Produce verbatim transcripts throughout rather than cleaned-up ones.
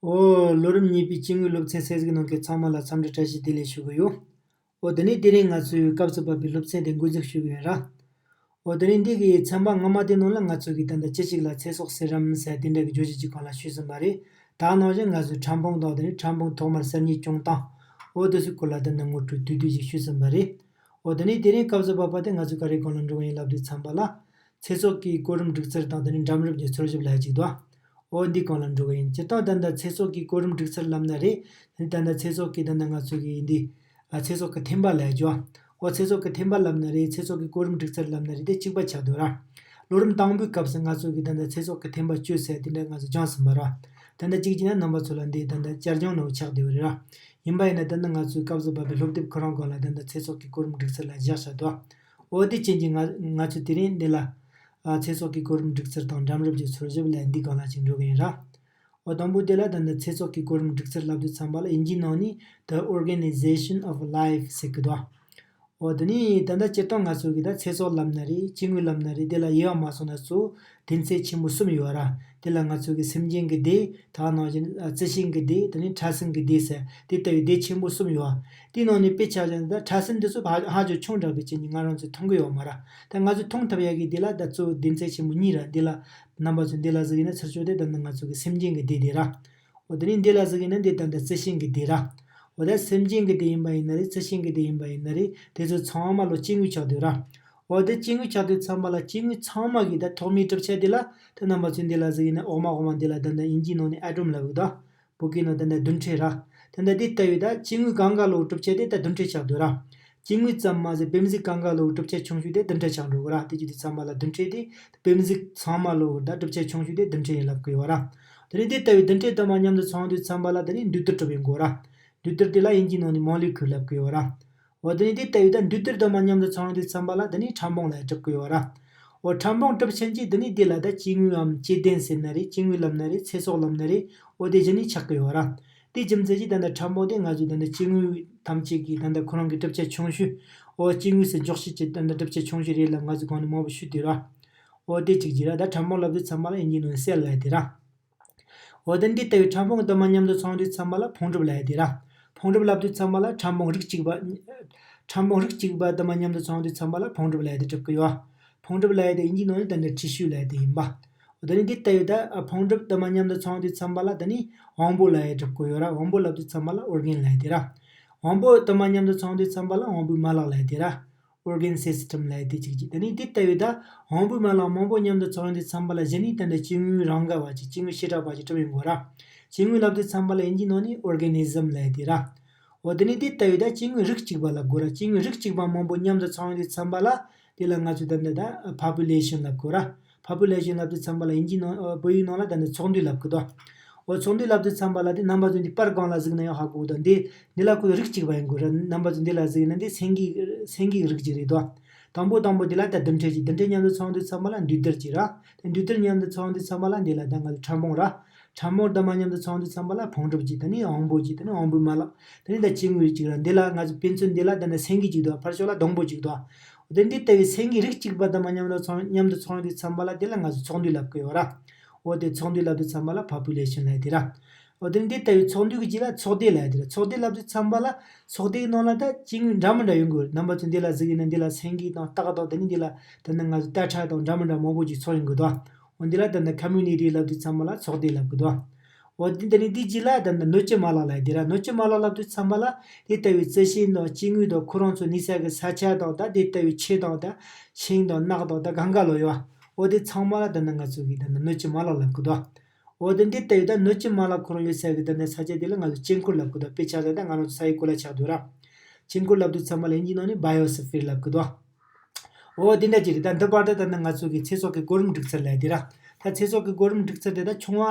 ཨོ། ལོ་རིམ་གཉིས་པའི་སྐྱེ་དངོས་སློབ་ཚན་གསན་གཟིགས་གནང་མཁན་ཚང་མ་ལ་འཚམས་འདྲི་བཀྲ་ཤིས་བདེ་ལེགས་ཞུ་གི་ཡོད། ཨོ། དེ་ནས་དེ་རིང་ང་ཚོའི་སྐབས་སུ་བབས་པའི་སློབ་ཚན་དེ་འགོ་འཛུགས་ཞུ་གི་ཡིན་ར། ཨོ། དེ་རིང་འདི་གི་ཚན་པ་སྔ་མ་དེ་ནང་ལ་ང་ཚོ་གིས་ད་ལྟ་ཅི་ཞིག་ལ་ཚེ་སྲོག་ཟེར་རམ་ཟེར་དེ་འདྲ་གི་བརྗོད་གཞི་ཅིག་སྒང་ལ་ཞུས་ཟིན་པ་རེད། ད་ག་ནང་བཞིན་ང་ཚོས་ཕྲ་ཕུང་དང་དེ་ནས་ཕྲ་ཕུང་ཐོག་མར་གསར་རྙེད་བྱུང་སྟངས། ཨོ། དེ་ཚོའི་སྐོར་ལ་ད་ལྟ་ངོ་སྤྲོད་བསྡུས་བསྡུས་ཤིག་ཞུས་ཟིན་པ་རེད། ཨོ། དེ་ནས་དེ་རིང་སྐབས་སུ་བབས་པ་དེ་ང་ཚོས་ག་རེ་སྒང་ལ་འགྲོ་གི་ཡིན་ལབ་དུས་ཚན་པ་ལ། ཚེ་སྲོག་གི་གོ་རིམ་སྒྲིག་ཚུལ་དང་དེ་ནས་འགྲམ་རིམ་གྱི་འཚོལ་ཞིབ་ལབ་ཡག་ཅིག་འདུག་ཨོ། འདི་སྒང་ལ་འགྲོ་གི་ཡིན། སྤྱིར་བཏང་ད་ལྟ་ཚེ་སྲོག་གི་གོ་རིམ་སྒྲིག་ཚུལ་ལབ་ན་རེད། དེ་ནས་ད་ལྟ་ཚེ་སྲོག་གི་ད་ལྟ་ང་ཚོ་གི་འདི། ཨ། ཚེ་སྲོག་གི་ཐེམ་པ་ལབ་ཡག་ཅིག་ཨོ། ཚེ་སྲོག་གི་ཐེམ་པ་ལབ་ན་རེད། ཚེ་སྲོག་གི་གོ་རིམ་སྒྲིག་ཚུལ་ལབ་ན་རེད། དེ་གཅིག་པ་ཆགས་འདུག་ར། ལོ་རིམ་དང་པོའི་སྐབས་སུ་ང་ཚོ་གིས་ད་ལྟ་ཚེ་སྲོག་གི་ཐེམ་པ་བཅུ་ཟེར་དེ་འདྲ་ང་ཚོ་སྦྱངས་ཟིན་པ་ར། ད་ལྟ་གཅིག་བྱས་ན་རྣམ་པ་ཚོ་ལ་འདི་ད་ལྟ་བསྐྱར་སྦྱོང་ནང་ཆགས་བསྡད་ཡོད་རེད་ར། ཡིན་པ་ཡིན་ན་ད་ལྟ་ང་ཚོའི་སྐབས་སུ་བབས་པའི་སློབ་དེབ་ཁོ་རང་སྒང་ལ་ད་ལྟ་ཚེ་སྲོག་གི་གོ་རིམ་སྒྲིག་ཚུལ་ལ་བཞག་བཞག་འདུག་ཨོ། དེ་རྐྱེན་གྱིས་ང་ང་ཚོས་དེ་རིང་འདི་ལ། ཨ། ཚེ་སྲོག་གི་གོ་རིམ་སྒྲིག་ཚུལ་དང་འགྲམ་རིམ་གྱི་འཚོལ་ཞིབ་ལ་འདི་སྒང་ལ་ཅིག་འགྲོ་གི་ཡིན་ར། ཨོ། དང་པོ་དེ་ལ་ད་ལྟ་ཚེ་སྲོག་གི་གོ་རིམ་སྒྲིག་ཚུལ་ལབ་དུས་ཙམ་པ་ལ་དབྱིན་ཇིའི་ནང་ནས་The Organization of Life ཟེར་གི་འདུག་ཨོ། དེ་ནས་ད་ལྟ་སྤྱིར་བཏང་ང་ཚོ་གིས་ད་ཚེ་སྲོག་ལབ་ན་རེད། སྐྱེ་དངོས་ལབ་ན་རེད། དེ་ལ་དབྱེ་བ་མ་སོང་ན་གཙོ་བོ་སྡེ་ཚན་ཆེན་པོ་གསུམ་ཡོད་ར། དེ་ལ་ང་ཚོ་གིས་སེམས་ཅན་གྱི་སྡེ། ད་ག་ནང་བཞིན་ཨ་རྩི་ཤིང་གི་སྡེ། དེ་ནས་ཕྲ་སྲིན་གྱི་སྡེ་ཟེར་དེ་ལྟ་བུའི་སྡེ་ཆེན་པོ་གསུམ་ཡོད། དེའི་ནང་ནས་དཔེ་ཆ་བཞག་ན་ད་ཕྲ་སྲིན་འདི་ཚོ་ཧ་ཧ་ཅང་ཆུང་དྲགས་པའི་རྐྱེན་གྱིས་ང་རང་ཚོས་མཐོང་གི་ཡོད་མ་རེད། ད་ང་ཚོས་མཐོང་ཐུབ་ཡག་གི་འདི་ལ་ད་གཙོ་བོ་སྡེ་ཚན་ཆེན་པོ་གཉིས་རེད། འདི་ལ་རྣམ་པ་ཚོས་འདི་ལ་གཟིགས་ཡིན་ན་ཚུར་ཕྱོགས་དེ་ད་ནི་ང་ཚོ་གི་སེམས་ཅན་གྱི་སྡེ་དེ་རེད། འོ་དེ་ནས་འདི་ལ་གཟིགས་ཡིན་ན་འདི་ད་ལྟ་རྩི་ཤིང་གི་སྡེ་རེད། འོ་ད་སེམས་ཅན་གྱི་སྡེ་ཡིན་པ་ཡིན་ན་རེད། རྩི་ཤིང་གི་སྡེ་ཡིན་པ་ཡིན་ན་རེད། དེ་ཚོ་ཚང་མ་ལོ་སྐྱེ་དངོས་ཆགས་བསྡད་ར། འོ་དེ་སྐྱེ་དངོས་ཆགས་དུས་ཙམ་པ་ལ་སྐྱེ་དངོས་ཚང་མ་གི་ད་ཐོག་མའི་གྲུབ་ཆ་དེ་ལ་ད་རྣམ་པ་ཚོས་འདི་ལ་གཟིགས་ཡིན་ན་འོག་མ་འོག་མ་འདི་ལ་ད་ལྟ་དབྱིན་ཇིའི་ནང་ནས་ཨ་ཊོམ་ལབ་གི་ད། བོད་སྐད་ནང་ད་ལྟ་རྡུལ་ཕྲན་ར། ད་ལྟ་འདི་ལྟ་བུའི་ད་སྐྱེ་དངོས་གང་ག་ལོ་གྲུབ་ཆ་དེ་ད་རྡུལ་ཕྲན་ཆགས་འདུག་ར། སྐྱེ་དངོས་ཙམ་མ་ཟད་བེམ་གཟུགས་གང་ག་ལོ་གྲུབ་ཆ་ཆུང་ཤོས་དེ་རྡུལ་ཕྲན་ཆགས་འགྲོ་གི་ར། དེ་བྱེད་དུས་ཙམ་པ་ལ་རྡུལ་ཕྲན་དེ་བེམ་གཟུགས་ཚང་མ་ལོ་ད་གྲུབ་ཆ་ཆུང་ཤོས་དེ་རྡུལ་ཕྲན་ཡིན་ལབ་གི་ཡོད་ར། དེ་ནས་འདི་ལྟ་བུའི་རྡུལ་ཕྲན་དུ་མ་མཉམ་དུ་ཚང་དུས་ཙམ་པ་ལ་དེ་ནས་འདུས་རྡུལ་གྲུབ་ཡོང་གི་ཡོད་ར། འདུས་རྡུལ་དེ་ལ་དབྱིན་ཇིའི་ནང་ནས་མོ་ལེ་ཁུལ་ལབ་གི་ཡོད་ར། འོ་དེ་ནས་འདི་ལྟ་བུའི་ད་འདུས་རྡུལ་དུ་མ་མཉམ་དུ་ཚང་དུས་ཙམ་པ་ལ་དེ་ནས་ཕྲ་ཕུང་ལ་གྲུབ་གི་ཡོད་ར། འོ་ཕྲ་ཕུང་གྲུབ་ཆེན་གྱིས་དེ་ནས་དེ་ལ་ད་སྐྱེ་དངོས་འམ་སྐྱེ་ལྡན་ཟེར་ན་རེད། སྐྱེ་དངོས་ལབ་ན་རེད། ཚེ་སྲོག་ལབ་ན་རེད། འོ་དེ་གཞི་ནས་ཆགས་གི་ཡོད་ར། དེ་རྒྱུ་མཚན་གྱིས་ད་ལྟ་ཕྲ་ཕུང་དེ་ང་ཚོས་ད་ལྟ་སྐྱེ་དངོས་ཐམས་ཅད་ཀྱི་ད་ལྟ་ཁོ་རང་གི་གྲུབ་ཆ་ཆུང་ཤོས། འོ་སྐྱེ་དངོས་སུ་འཇོག་བྱེད་ཀྱི་ད་ལྟ་གྲུབ་ཆ་ཆུང་ཤོས་རེད་ལབ་ང་ཚོས་གོང་ནས་མང་པོ་ཞུས་དེ་ར། འོ་དེ་གཅིག་གྱིས་ར། ད་ཕྲ་ཕུང་ལབ་དུས་ཚང་མ་ལ་དབྱིན་ཇིའི་ནང་ནས་སེལ་ལབ་དེ་ར། འོ་དེ་འདི་ལྟ་བུའི་ཕྲ་ཕུང་དུ་མ་མཉམ་དུ་ཚང་དུས་ཚང་མ་ལ་ཕུང་གྲུབ་ལབ་ཡ་དེ་ར། ཕུང་གྲུབ་ལབ་དུས་ཚང་མ་ལ་ཕྲ་ཕུང་རིགས་གཅིག་པ། ཕྲ་ཕུང་རིགས་གཅིག་པ་དུ་མ་མཉམ་དུ་ཚང་དུས་ཚང་མ་ལ་ཕུང་གྲུབ་ལབ་ཡ་དེ་གྲུབ་ཀྱི་ཡོད། ཕུང་གྲུབ་ལབ་ཡ་དེ་དབྱིན་ཇིའི་ནང་ནས་ད་ནི་ཊི་ཤུ་ལབ་ཡ་དེ་ཡིན་པ། འོ་དེ་ནི་འདི་ལྟ་བུའི་ད་ཕུང་གྲུབ་དུ་མ་མཉམ་དུ་ཚང་དུས་ཚང་མ་ལ་ད་ནི་དབང་པོ་ལབ་ཡ་གྲུབ་ཀྱི་ཡོད་ར། དབང་པོ་ལབ་དུས་ཚང་མ་ལ་ཨོར་གན་ལབ་ཡ་དེ་ར། དབང་པོ་དུ་མ་མཉམ་དུ་ཚང་དུས་ཚང་མ་ལ་དབང་པོའི་མ་ལག་ལབ་ཡ་དེ་ར། ཨོར་གན་སི་སི་ཊམ་ལབ་ཡ་དེ་གཅིག་གཅིག་ད་ནི་འདི་ལྟ་བུའི་ད་དབང་པོའི་མ་ལག་མང་པོ་མཉམ་དུ་ཚང་དུས་ཚང་མ་ལ་གཞི་ནས་ད་ནི་སྐྱེ་དངོས་རང་ག་བ་ཅིག་སྐྱེ་དངོས་བྱེ་བྲག་པ་ཅིག་གྲུབ་ཡོང་གི་ར། སྐྱེ་དངོས་ལབ་དུས་ཚང་མ་ལ་དབྱིན་ཇིའི་ནང་ནས་ཨོར་ག་ནི་ཟམ་ལབ་ཡ་དེ་ར། འོ་དེ་ནི་འདི་ལྟ་བུའི་ད་སྐྱེ་དངོས་རིགས་གཅིག་པ་ལབ་དགོས་ར། སྐྱེ་དངོས་རིགས་གཅིག་པ་མང་པོ་མཉམ་དུ་ཚང་དུས་ཚང་མ་ལ་དེ་ལ་ང་ཚོས་ད་ནི་ད་པོ་པུ་ལེ་ཤན་ལབ་དགོས་ར། པོ་པུ་ལེ་ཤན་ལབ་དུས་ཚང་མ་ལ་དབྱིན་ཇིའི་ནང་ཨ་བོད་ཡིག་ནང་ལ་ད་ནི་ཚོགས་འདུ་ལབ་གི་འདུག་འོ་ཚོགས་འདུ་ལབ་དུས་ཚང་མ་ལ་དེ་རྣམ་པ་ཚོས་འདི་པར་སྒང་ལ་གཟིགས་ན་ཡང་ཧ་གོ་གི་འདུག་འདི་འདི་ལ་ཁོ་རིགས་གཅིག་པ་ཡིན་དགོས་ར། རྣམ་པ་ཚོས་འདི་ལ་གཟིགས་ན་འདི་སེང་གེ་སེང་གེའི་རིགས་གཅིག་རེད་དོ། དང་པོ་དང་པོ་འདི་ལ་ད་རྡུལ་ཕྲན་གཅིག་རྡུལ་ཕྲན་མཉམ་དུ་ཚང་དུས་ཚང་མ་ལ་འདུས་རྡུལ་གཅིག་ར། དེ་འདུས་རྡུལ་མཉམ་དུ་ཚང་དུས་ཚང་མ་ལ་འདི་ལ་ད་ང་ཚོ་ཕྲ་ཕུང་ར། ཕྲ་ཕུང་དུ་མ་མཉམ་དུ་ཚང་དུས་ཚང་མ་ལ་ཕུང་གྲུབ་གཅིག་ད་ནི་དབང་པོ་གཅིག་ད་ནི་དབང་པོའི་མ་ལག་ད་ནི་ད་སྐྱེ་དངོས་རིགས་གཅིག་ར། འདི་ལ་ང་ཚོ་དཔེ་མཚོན་འདི་ལ་ད་ནི་སེང་གེ་གཅིག་འདུག་ཕར་ཕྱོགས་ལ་སྡོང་པོ་གཅིག་འདུག་འོ་དེ་འདི་ལྟ་བུའི་སེང་གེའི་རིགས་གཅིག་པ་དུ་མ་མཉམ་དུ་ཚང་མཉམ་དུ་ཚང་དུས་ཚང་མ་ལ་དེ་ལ་ང་ཚོ་ཚོགས་འདུ་ལབ་ཀྱི་ཡོད་ར། འོ་དེ་ཚོགས་འདུ་ལབ་དུས་ཚང་མ་ལ་པོ་པུ་ལེ་ཤན་ལབ་དེ་ར། འོ་དེ་འདི་ལྟ་བུའི་ཚོགས་འདུ་གི་རྗེས་ལ་ཚོགས་སྡེ་ལབ་དེ་ར། ཚོགས་སྡེ་ལབ་དུས་ཚང་མ་ལ་ཚོགས་སྡེའི་ནང་ལ་ད་སྐྱེ་དངོས་འདྲ་མི་འདྲ་ཡོང་གི་ཡོད། རྣམ་པ་ཚོ་འདི་ལ་གཟིགས་ཡིན་ན་འདི་ལ་སེང་གེ་དང་སྟག་དང་དེ་ནི་འདི་ལ་ད་ནི་ང་ཚོ་རྟ་ཁྲ་དང་འདྲ་མི་འདྲ་མང་པོ་ཅིག་ཚོགས་ཡོང་གི་འདུག་འོ་འདི་ལ་ད་ནི་ཀོ་མུ་ནི་ཊི་ལབ་དུས་ཚང་མ་ལ་ཚོགས་སྡེ་ལབ་གི་འདུག་འོ་འདི་ད་ནི་འདི་རྗེས་ལ་ད་ནི་སྣོད་བཅུད་མ་ལག་ལབ་དེ་ར། སྣོད་བཅུད་མ་ལག་ལབ་དུས་ཚང་མ་ལ་དེ་ལྟ་བུའི་རྩི་ཤིང་དང་སྐྱེ་དངོས་དང་ཁོ་རང་ཚོ་གནས་ས་གི་ས་ཆ་དང་ད་དེ་ལྟ་བུའི་ཆུ་དང་ད་ཤིང་དང་ནགས་དང་ད་གང་ག་ལོ་ཡོད། འོ་དེ་ཚང་མ་ལ་ད་ནི་ང་ཚོ་གིས་ད་ནི་སྣོད་བཅུད་མ་ལག་ལབ་གི་འདུག་འོ་དེ་འདི་ལྟ་བུའི་ད་སྣོད་བཅུད་མ་ལག་ཁོ་རང་ཡོད་ས་གི་ད་ནི་ས་ཆ་དེ་ལ་ང་ཚོ་དཀྱིལ་འཁོར་ལབ་གི་འདུག་དཔེ་ཆ་ལ་ད་ང་རང་ཚོ་ས་ཡི་སྐོར་ལ་ཆགས་འདུག་ར། དཀྱིལ་འཁོར་ལབ་དུས་ཚང་མ་ལ་དབྱིན་ཇིའི་ནང་ནས་བྷ་ཡོ་སི་ཕིར་ལབ་གི་འདུག་འོ་དེ་འདྲ་ཅིག་རེད། ད་འདི་བར་དུ་ད་ནི་ང་ཚོ་གི་ཚེ་སྲོག་གི་གོ་རིམ་སྒྲིག་ཚུལ་ལབ་དེ་ར། ད་ཚེ་སྲོག་གི་གོ་རིམ་སྒྲིག་ཚུལ་དེ་ད་ཆུང་བ་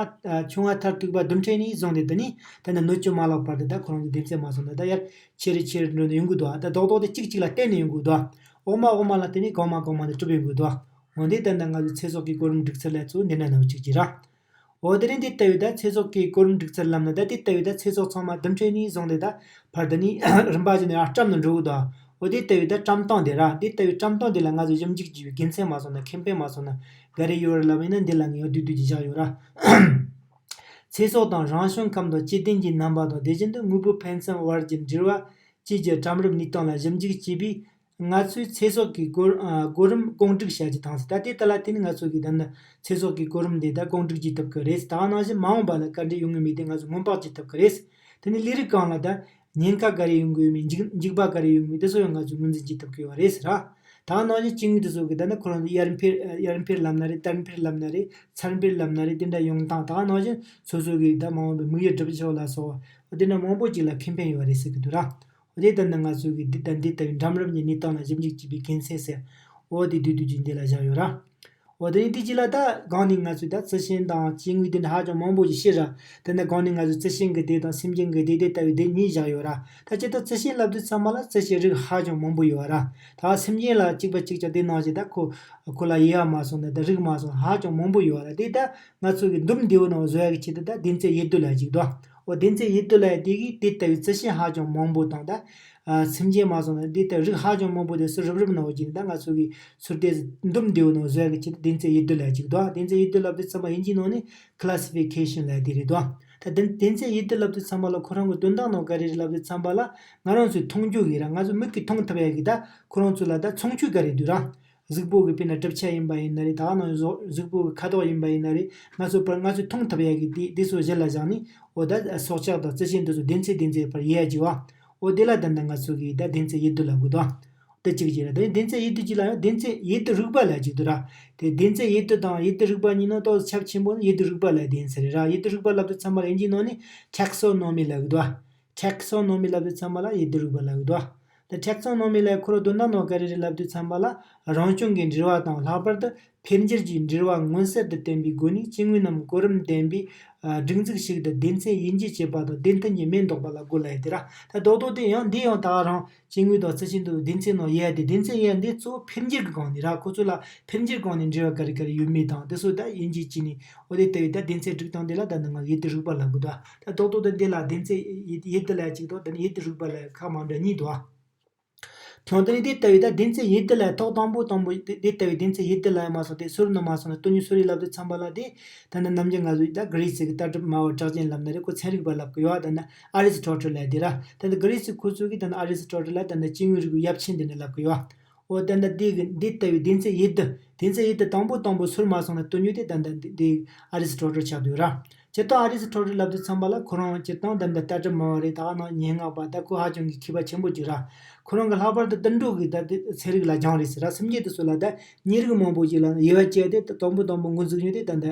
ཆུང་བ་མཐར་ཐུག་པ་རྡུལ་ཕྲན་ནས་བཟུང་སྟེ་ད་ནི་ད་ནི་སྣོད་བཅུད་མ་ལག་བར་དུ་ད་ཁོ་རང་གི་སྡེ་ཚན་མ་སོང་ན་ད་ཡར་ཆེ་རུ་ཆེ་རུ་འགྲོ་ནས་ཡོང་གི་འདུག་ད་རྡོག་རྡོག་དེ་གཅིག་གཅིག་ལ་བརྟེན་ནས་ཡོང་གི་འདུག་འོག་མ་འོག་མ་ལ་བརྟེན་ནས་གོང་མ་གོང་མ་དེ་གྲུབ་ཡོང་གི་འདུག་འོན་ཏེ་ད་ནི་ང་ཚོའི་ཚེ་སྲོག་གི་གོ་རིམ་སྒྲིག་ཚུལ་ལ་ཚུར་འདི་འདྲ་ནང་གཅིག་གྱིས་ར། འོ་དེ་རིང་འདི་ལྟ་བུའི་ད་ཚེ་སྲོག་གི་གོ་རིམ་སྒྲིག་ཚུལ་ལབ་ན་ད་དེ་ལྟ་བུའི་ད་ཚེ་སྲོག་ཚང་མ་རྡུལ་ཕྲན་ནས་བཟུང་སྟེ་ད་བར་དུ་ནི་རིམ་པ་བཞིན་ནས་ཡར་བཀྲམ་ནས་འགྲོ་གི་འདུག་འོ་དེ་ལྟ་བུའི་ད་བཀྲམ་སྟངས་དེ་ར། དེ་ལྟ་བུའི་བཀྲམ་སྟངས་དེ་ལ་ང་ཚོ་ཞིབ་འཇུག་བགྱིས་པའི་དགེ་མཚན་མ་སོང་ན་མཁན་དཔེ་མ་སོང་ན་ག་རེ་ཡོད་རེད་ལབ་ཡིན་ན་འདི་ལ་ངས་ཡང་བསྡུས་བསྡུས་ཀྱིས་བཞག་ཡོད་ར། ཚེ་སྲོག་དང་རང་བྱུང་ཁམས་དང་སྐྱེ་ལྡན་གྱི་རྣམ་པ་དང་དེ་བཞིན་དུ་དངོས་པོ་ཕན་ཚུན་བར་གྱི་འབྲེལ་བ་བཅས་ཀྱི་གྲམ་རིམ་གནས་སྟངས་ལ་ཞིབ་འཇུག་བྱས་པས། ང་ཚོས་ཚེ་སྲོག་གི་གོ་ཨ་གོ་རིམ་གོང་སྒྲིག་བྱ་རྒྱུ་དང་། ད་དེ་ལྟ་ལ་བརྟེན་ནས་ང་ཚོ་གིས་ད་ནི་ཚེ་སྲོག་གི་གོ་རིམ་དེ་ད་གོང་སྒྲིག་བྱེད་ཐུབ་ཀྱི་རེད། ད་ག་ནང་བཞིན་མ་འོངས་པ་ལ་ག་འདྲ་ཡོང་གི་མིན་དེ་ང་ཚོ་སྔོན་དཔག་བྱེད་ཐུབ་ཀྱི་རེད། དེ་ནས་ལས་རིགས་སྒང་ལ་ད་ཉེན་ཁ་ག་རེ་ཡོང་གི་ཡོད་མེད། འཇིགས་འཇིགས་པ་ག་རེ་ཡོང་གི་མེད། དེ་ཚོ་ཡང་ང་ཚོས་ངོས་འཛིན་བྱེད་ཐུབ་ཀྱི་ཡོད་རེད་ཟེར་ར། ད་ག་ནང་བཞིན་སྐྱེ་དངོས་དེ་ཚོ་གི་ད་ནི་ཁོ་རང་ཚོ་ཡར་འཕེལ་ཡར་འཕེལ་ལབ་ན་རེད། དར་འཕེལ་ལབ་ན་རེད། ཚར་འཕེལ་ལབ་ན་རེད། དེ་འདྲ་ཡོང་སྟངས། ད་ག་ནང་བཞིན་སོ་སོ་གི་ད་མ་འོངས་པའི་དམིགས་ཡུལ་སྒྲུབ་ཕྱོགས་ལ་སོགས་དེ་འདྲ་མང་པོ་ཅིག་ལ་ཁེ་ཕན་ཡོད་རེད་ཟེར་གི་འདུག་ར། འོ་དེ་ལྟར་ན་ང་ཚོ་གི་འདི་ད་འདི་ལྟ་བུའི་འགྲམ་རིམ་གྱི་གནས་སྟངས་ལ་ཞིབ་འཇུག་བྱས་པའི་དགེ་མཚན་ཟེར། འོ་དེ་བསྡུས་བསྡུས་ཀྱིས་འདི་ལ་བཞག་ཡོད་ར། འོ་དེ་ནས་དེ་རྗེས་ལ་ད་གོང་ནས་ང་ཚོས་ད་རྩི་ཤིང་དང་སྐྱེ་དངོས་དེ་འདྲ་ཧ་ཅང་མང་པོ་ཞིག་བཤད་ར། དེ་ནས་གོང་ནས་ང་ཚོས་རྩི་ཤིང་གི་སྡེ་དང་སེམས་ཅན་གྱི་སྡེ་དེ་ལྟ་བུའི་སྡེ་གཉིས་བཞག་ཡོད་ར། ད་སྤྱིར་བཏང་རྩི་ཤིང་ལབ་དུས་ཙམ་པ་ལ་རྩི་ཤིང་རིགས་ཧ་ཅང་མང་པོ་ཡོད་ར། ད་སེམས་ཅན་ལ་གཅིག་པ་གཅིག་རྐྱང་དེ་ནང་བཞིན་ད་ཁོ་ཁོ་ལ་དབྱེ་བ་མ་སོང་ན་ད་རིགས་མ་སོང་ཧ་ཅང་མང་པོ་ཡོད་ར། དེ་ད་ང་ཚོ་གི་འདུམ་བདེ་བོ་ནང་བཟོ་ཡ་གི་ཆེད་དུ་ད་སྡེ་ཚན་དབྱེ་བསྡུ་ལབ་ཅིག་འདུག་འོ་སྡེ་ཚན་དབྱེ་བསྡུ་ལབ་ཡ་དེ་གིས་དེ་ལྟ་བུའི་རྩི་ཤིང་ཧ་ཅང་མང་པོ་དང་ད། ཨ་སེམས་ཅན་མ་སོང་ན་འདི་ལྟར་རིགས་ཧ་ཅང་མང་པོ་དེ་ཚོ་རུབ་རུབ་ནང་བཞིན་ད་ང་ཚོ་གིས་ཚུར་དེ་འདུམ་བདེ་བོ་ནང་བཟོ་ཡ་གི་ཆེད་དུ་སྡེ་ཚན་དབྱེ་བསྡུ་ལབ་ཅིག་འདུག་སྡེ་ཚན་དབྱེ་བསྡུ་ལབ་དུས་ཙམ་པ་དབྱིན་ཇིའི་ནང་ནས་classification ལབ་དེ་རེད་འདུག་ད་སྡེ་སྡེ་ཚན་དབྱེ་བསྡུ་ལབ་དུས་ཙམ་པ་ལ་ཁོ་རང་གི་དོན་དག་ནང་ག་རེ་རེད་ལབ་དུས་ཙམ་པ་ལ་ང་རང་ཚོས་མཐོང་རྒྱུ་གི་ར། ང་ཚོ་མིག་གིས་མཐོང་ཐུབ་ཡ་གི་ད་ཁོ་རང་ཚོ་ལ་ད་མཚོན་ཆོས་ག་རེ་འདུག་ར། གཟུགས་པོ་གི་དཔེར་ན་གྲུབ་ཆ་ཡིན་པ་ཡིན་ན་རེད། ད་ག་ནང་བཞིན་གཟུགས་པོ་གི་ཁ་དོག་ཡིན་པ་ཡིན་ན་རེད། ང་ཚོ་པར་ང་ཚོས་མཐོང་ཐུབ་ཡ་གི་དེ་དེ་ཚོ་གཞི་ལ་བཞག་ནས་འོ་ད་སྲོག་ཆགས་དང་རྩི་ཤིང་དེ་ཚོ་སྡེ་ཚན་སྡེ་ཚན་པར་དབྱེ་ཡ་བྱེད་པ། འོ་དེ་ལ་ད་ལྟ་ང་ཚོ་གིས་ད་སྡེ་ཚན་དབྱེ་བསྡུ་ལབ་དགོས་དོ། དེ་གཅིག་བྱས་ར། དེ་ནས་སྡེ་ཚན་དབྱེ་བསྡུ་གཅིག་ལ་ཡང་སྡེ་ཚན་དབྱེ་བསྡུ་རིག་པ་ལབ་ཅིག་འདུག་ར། དེ་སྡེ་ཚན་དབྱེ་བསྡུ་དང་དབྱེ་བསྡུ་རིག་པ་གཉིས་ནང་ཏོག་ཙམ་ཁྱབ་ཆེན་པོ་ནི་དབྱེ་བསྡུ་རིག་པ་ལབ་དེ་ཡིན་ས་རེད་ར། དབྱེ་བསྡུ་རིག་པ་ལབ་དུས་ཙམ་པ་ལ་དབྱིན་ཇིའི་ནང་ནས་taxonomy ལབ་གི་འདུག taxonomy ལབ་དུས་ཙམ་པ་ལ་དབྱེ་བསྡུ་རིག་པ་ལབ་གི་འདུག་ད་taxonomy ལ་ཁོ་རང་དོན་དག་ནང་ག་རེ་རེད་ལབ་དུས་ཙམ་པ་ལ་རང་བྱུང་གི་འབྲེལ་བ་དང་ལྷག་པར་དུ་འཕེལ་འགྱུར་གྱི་འབྲེལ་བ་མངོན་གསལ་དུ་བསྟན་པའི་སྒོ་ནས་སྐྱེ་དངོས་རྣམས་གོ་རིམ་ལྡན་པའི་ཨ་སྒྲིག་འཛུགས་ཤིག་ཏུ་སྡེ་ཚན་དབྱེ་འབྱེད་བྱེད་པ་དང་སྡེ་མཐུན་གྱི་མིང་འདོགས་པ་ལ་གོ་ལ་ཡ་དེ་ར། ད་རྡོག་རྡོག་དེ་ཡང་འདི་ཡང་ད་རང་སྐྱེ་དངོས་དང་རྩི་ཤིང་དུ་སྡེ་ཚན་ནང་དབྱེ་ཡ་དེ། སྡེ་ཚན་དབྱེ་ཡ་འདི་གཙོ་བོ་འཕེལ་འགྱུར་གྱི་སྒང་ནས་ར། ཁོ་ཚོ་ལ་འཕེལ་འགྱུར་སྒང་ནས་འབྲེལ་བ་ག་རེ་ག་རེ་ཡོད་མེད་དང་དེ་ཚོ་ད་དབྱེ་འབྱེད་བྱས་ནས། འོ་དེ་ལྟ་བུའི་ད་སྡེ་ཚན་སྒྲིག་སྟངས་དེ་ལ་ད་ནི་ང་དབྱེ་བསྡུ་རིག་པ་ལབ་གི་འདུག་ད་རྡོག་རྡོག་ཏུ་འདི་ལ་སྡེ་ཚན་དབྱེ་བསྡུ་ལབ་ཅིག་དང་དེ་ནི་དབྱེ་བསྡུ་རིག་པ་ལབ་ཁག་མ་འདྲ་གཉིས་འདུག་ཨ། ཁྱོད་དེ་ནི་དེ་ལྟ་བུའི་ད་སྡེ་ཚན་དབྱེ་བསྡུ་ལ་ཐོག་དང་པོ་དང་པོ་དེ་དེ་ལྟ་བུའི་སྡེ་ཚན་དབྱེ་བསྡུ་ལ་ཡང་མ་སོང་སྟེ་སུར་ནི་མ་སོང་ན་སྟོན་ཉུལ་སུ་རེད་ལབ་དུས་ཙམ་པ་ལ་དེ་ད་ནི་ནམ་རྒྱུན་ང་ཚོས་ད་གྷི་རི་སི་གི་ལྟ་གྲུབ་སྨྲ་བ་གྲགས་ཅན་ལབ་ན་རེད། ཁོ་ཚན་རིག་པ་ལབ་གི་ཡོད། ད་ནི་ཨ་རི་སི་ཊོ་ཊལ་ལ་དེ་ར། ད་ནི་གྷི་རི་སི་ཁོ་ཚོ་གིས་ད་ནི་ཨ་རི་སི་ཊོ་ཊལ་ལ་ད་ནི་སྐྱེ་དངོས་རིགས་ཀྱི་ཡབ་ཆེན་དེ་འདྲ་ལབ་གི་ཡོད། འོ་ད་ནི་དེ་གི་འདི་ལྟ་བུའི་སྡེ་ཚན་དབྱེ་བསྡུ། སྡེ་ཚན་དབྱེ་བསྡུ་དང་པོ་དང་པོ་སུར་མ་སོང་ན་སྟོན་ཉུལ་དེ་ད་ལྟ་འདི་འདི་ཨ་རི་སི་ཊོ་ཊལ་ཆགས་བསྡད་ཡོད་ར། སྤྱིར་བཏང་ཨ་རི་སི་ཊོ་ཊལ་ལབ་དུས་ཙམ་པ་ལ་ཁོ་རང་སྤྱིར་བཏང་ད་ལྟ་ལྟ་གྲུབ་སྨྲ་བ་རེད། ད་ག་ནང་སྙན་ངག་པ་ད་ཁོ་ཧ་ཅང་གི་མཁས་པ་ཆེན་པོ་ཅིག་ར། ཁོ་རང་གི་ལྷག་པར་དུ་དུད་འགྲོ་གི་ད་ཚན་རིག་ལ་སྦྱངས་རེད་ཟེར་ར། སེམས་ཅན་དེ་ཚོ་ལ་ད་ཉེ་རིགས་མང་པོ་ཅིག་ལ་དབྱེ་བ་བཅད་དེ་ད་དང་པོ་དང་པོ་འགོ་འཛུགས་ཉུལ་དེ་ད་ལྟ་